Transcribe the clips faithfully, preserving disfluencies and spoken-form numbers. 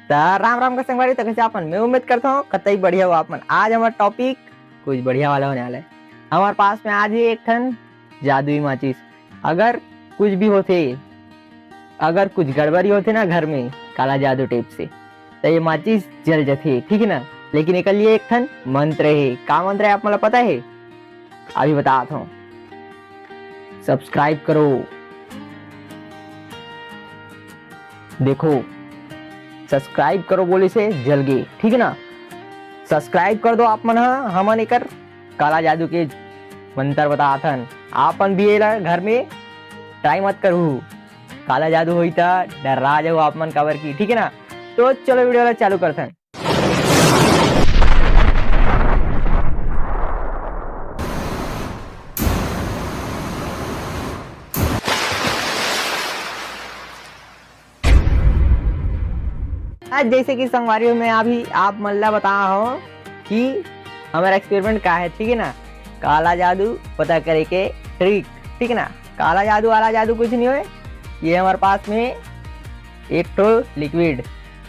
त राम राम का संगवारी, तो कैसे अपन? मैं उम्मीद करता हूँ कतई बढ़िया हो आप मन। आज हमारा टॉपिक कुछ बढ़िया वाला होने वाला है। हमारे पास में आज ही एक ठन जादुई माचिस। अगर कुछ भी होथे, अगर कुछ गड़बड़ी होथे ना घर में काला जादू टाइप से, तो ये माचिस जल जथे, ठीक है ना। लेकिन एकर लिए एक ठन मंत्र है। का मंत्र है आप मन ला पता है? अभी बतात हूँ। सब्सक्राइब करो। देखो, सब्सक्राइब करो बोले से जल गे, ठीक है ना। सब्सक्राइब कर दो आप मन ह। हमन एकर काला जादू के मंत्र बतात हन। आपन भी एला घर में ट्राई मत करू, काला जादू होई त डरा जाओ आप मन, काबर की, ठीक है ना। तो चलो वीडियो ला चालू करथन। आज जैसे कि संगवारी हो, मैं अभी आप मन ला बता हूँ कि हमारा एक्सपेरिमेंट का है, ठीक है ना। काला जादू पता करे के ट्रिक, ठीक है ना। काला जादू वाला जादू कुछ नहीं होए। ये हमारे पास में एक ठो लिक्विड,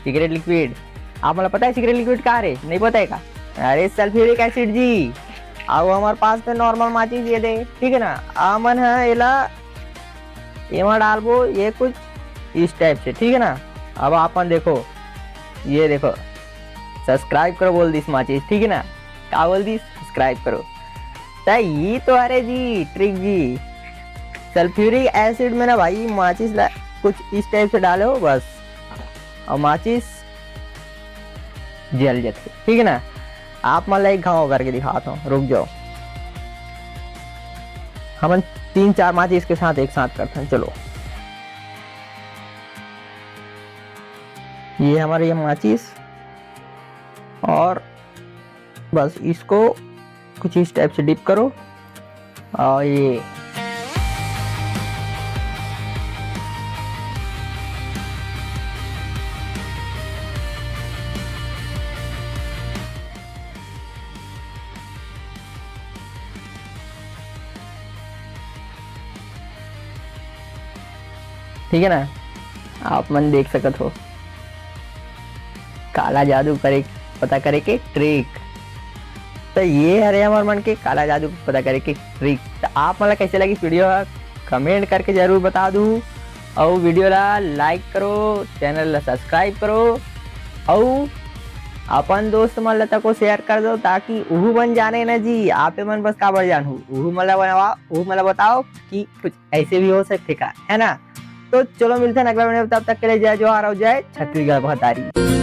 सीक्रेट लिक्विड। आप मन ला पता है सीक्रेट लिक्विड का रे? नहीं पता है का? अरे सल्फ्यूरिक एसिड जी। अब हमारे पास में नॉर्मल माचिस ये दे, ठीक है ना। हमन ह एला एमा डालबो ये कुछ इस टाइप से, ठीक है ना। अब आपन देखो, ये देखो, सब्सक्राइब करो बोल दिस माचिस, ठीक है ना। का बोल दिस? सब्सक्राइब करो। त ये तो अरे जी ट्रिक जी, सल्फ्यूरिक एसिड में ना भाई माचिस ला कुछ इस टाइप से डालो बस, और माचिस जल जाथे, ठीक है ना। आप मन ला एक घाव करके दिखाता हूँ, रुक जाओ। हमन तीन चार माचिस के साथ एक साथ करते हैं। चलो, ये हमारे ये माचिस, और बस इसको कुछ इस टाइप से डिप करो, और ये ठीक है ना, आप मन देख सकत हो काला जादू करे, पता करे के ट्रिक। तो ये हरे हमर मन के काला जादू पता करे के ट्रिक। तो आप मन ला कैसे लगी वीडियो ह, कमेंट करके जरूर बता दू, और वीडियो ला लाइक करो, चैनल ला सब्सक्राइब करो, और अपन दोस्त मन ला तको शेयर कर दो, ताकि उहू मन जाने ना जी। आपे मन बस काबर जानहू, उहू मन ला बनवा, उहू मन ला बताओ कि कुछ ऐसे भी हो सकथे का, है ना। तो चलो मिलते हैं अगला वीडियो में, तब तक के लिए जय जोहार और जय छत्तीसगढ़ महतारी।